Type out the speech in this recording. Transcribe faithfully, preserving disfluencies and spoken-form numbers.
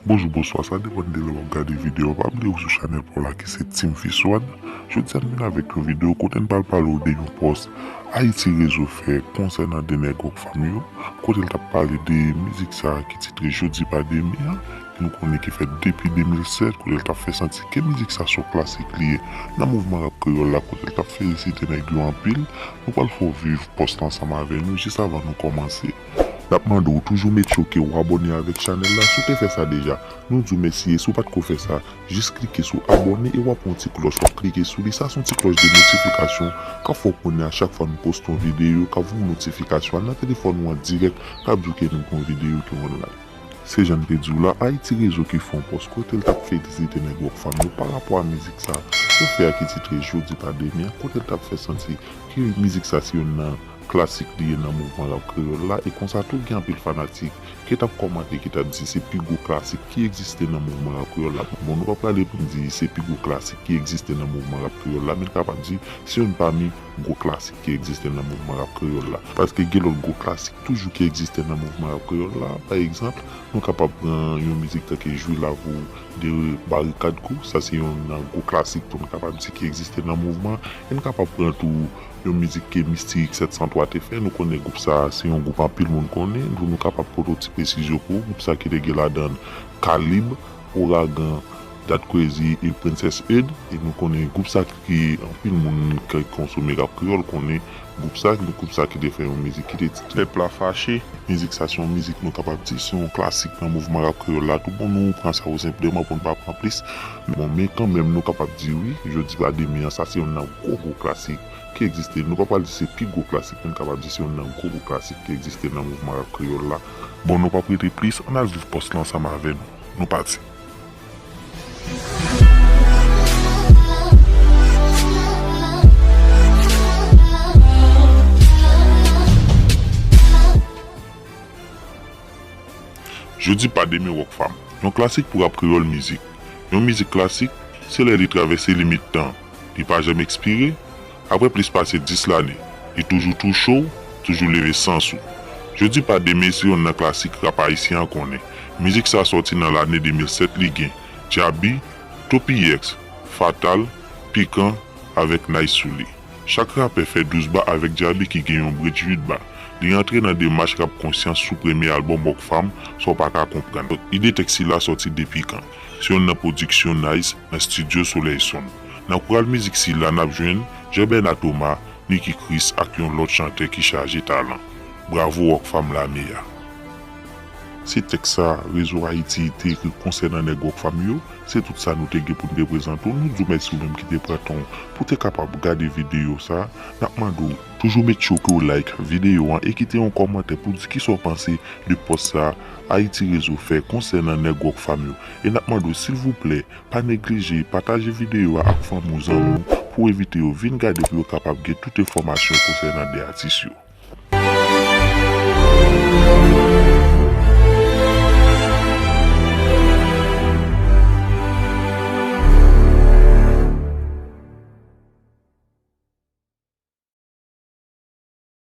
Bonjou, bonswa, sa depann de lè w ap gade videyo a. Pa bliye ou sou chanèl pa w la ki se Team Fiswad. Jodi a n vin avèk yon videyo kote n pral pale w de yon pòs Ayiti Rezo fè konsènan de nèg Rockfam yo, kote l t ap pale de mizik sa a ki titre Jodi Pa Demen an, ke nou konnen ki fèt depi de mil sèt, kote l t ap fè santi ke mizik sa se yon klasik li ye nan mouvman rap kreyòl la, kote l t ap felisite nèg yo anpil. Nou pral fè w viv pòs la ansanm avè nou jis avan nou kòmanse. N ap mande w toujou make sure ke w abòne avèk chanèl la si w te fè sa deja. Nou di w mèsi e si w pa t ko fè sa, jis klike sou abòne e w ap wè yon ti klòch, w ap klike sou li. Sa se yon ti klòch de notifikasyon k ap fè w konnen a chak fwa nou poste yon videyo, k ap voye w notifikasyon a nan telefòn ou an dirèk, k ap di w ke nou gen yon videyo ki online. Se jan n te di w la, Ayiti Rezo ki fè yon pòs kote l t ap felisite nèg Rockfam yo pa rapò a mizik sa yo fè a ki titre Jodi Pa Demen an, kote l t ap fè santi ke mizik sa se youn nan klasik li ye nan mouvman rap kreyòl la, e konsa tou gen anpil fanatik ki t ap kòmante, ki t ap di se pi gwo klasik ki egziste nan mouvman rap kreyòl la. Bon, nou pa prale pou n di se pi gwo klasik ki egziste nan mouvman rap kreyòl la, men n kapab di se youn pami gwo klasik ki egziste nan mouvman rap kreyòl la. Paske gen lòt gwo klasik toujou ki egziste nan mouvman rap kreyòl la. Pa egzanp, nou kapab pran yon mizik tanke Jwi Lavi w de Barikad Crew, sa se youn nan gwo klasik tou nou kapab di ki egziste nan mouvman. E n kapab pran tou yon mizik ke Mistik sèt san twa te fè. Nou konnen gwoup sa a se yon gwoup anpil moun konnen. Nou, nou kapab pote w ti presizyon pou ou. Gwoup sa ki te gen ladan l Kalib, Ouragan, Dat Crazy e Princess Eud. E nou konnen gwoup sa ki anpil moun ki konsome rap kreyòl konnen gwoup sa, gwoup sa ki te fè yon mizik ki te titre Pèp la fache. Mizik sa se yon mizik nou kapab di se yon klasik nan mouvman rap kreyòl la tou. Bon, nou pran sa o senpleman pou n pa pran plis. Bon, men kanmenm nou kapab di wi, Jodi Pa Demen an, sa se youn nan gwo gwo klasik ki egziste. Nou pa pral di se pi gwo klasik, men n kapab di se youn nan gwo gwo klasik ki egziste nan mouvman rap kreyòl la. Bon, nou p ap rete plis, ann al viv pòs la ansanm avè nou. Nou pati. Jodi Pa Demen Rockfam, yon klasik pou rap kreyòl mizik. Yon mizik klasik, se lè li travèse limit tan. Li pa janm ekspire. Apre plis pase dis lane, li toujou touche w, toujou leve sans ou. Jodi Pa Demen se youn nan klasik rap ayisyen an konnen. Mizik sa sòti nan lane de mil sèt, li gen Djaby, Toppy X, Fatal, Pikan, avèk Nice sou li. Chak rapè fè douz ba avèk Djaby ki gen yon bridge uit ba. Li rantre nan demach rap konsyans sou premye albòm Rockfam, sa w pa ka konprann. Ide tèks sila sòti de Pikan. Se youn nan pwodiksyon Nice nan estidyo Solèy Sound. Nan koral mizik sila n ap jwenn Jean Bernard Thomas, Nicky Chris ak yon lòt chantè ki chaje talan. Bravo Rockfam lame a! Se tèks sa Rezo Ayiti te ekri konsènan nèg Rockfam yo. Se tout sa nou te gen pou n te prezante w. Nou di w mèsi ou menm ki te pran tan w pou te kapab gade videyo sa. N ap mande w toujou make sure ke w like videyo an e kite yon kòmantè pou di kisa w panse de pòs sa Ayiti Rezo fè konsènan nèg Rockfam yo. E n ap mande w silvouplè, pa neglije pataje videyo a ak fanmi w, zanmi w pou evite yo vin gade pou yo kapab gen tout enfòmasyon konsènan de atis yo.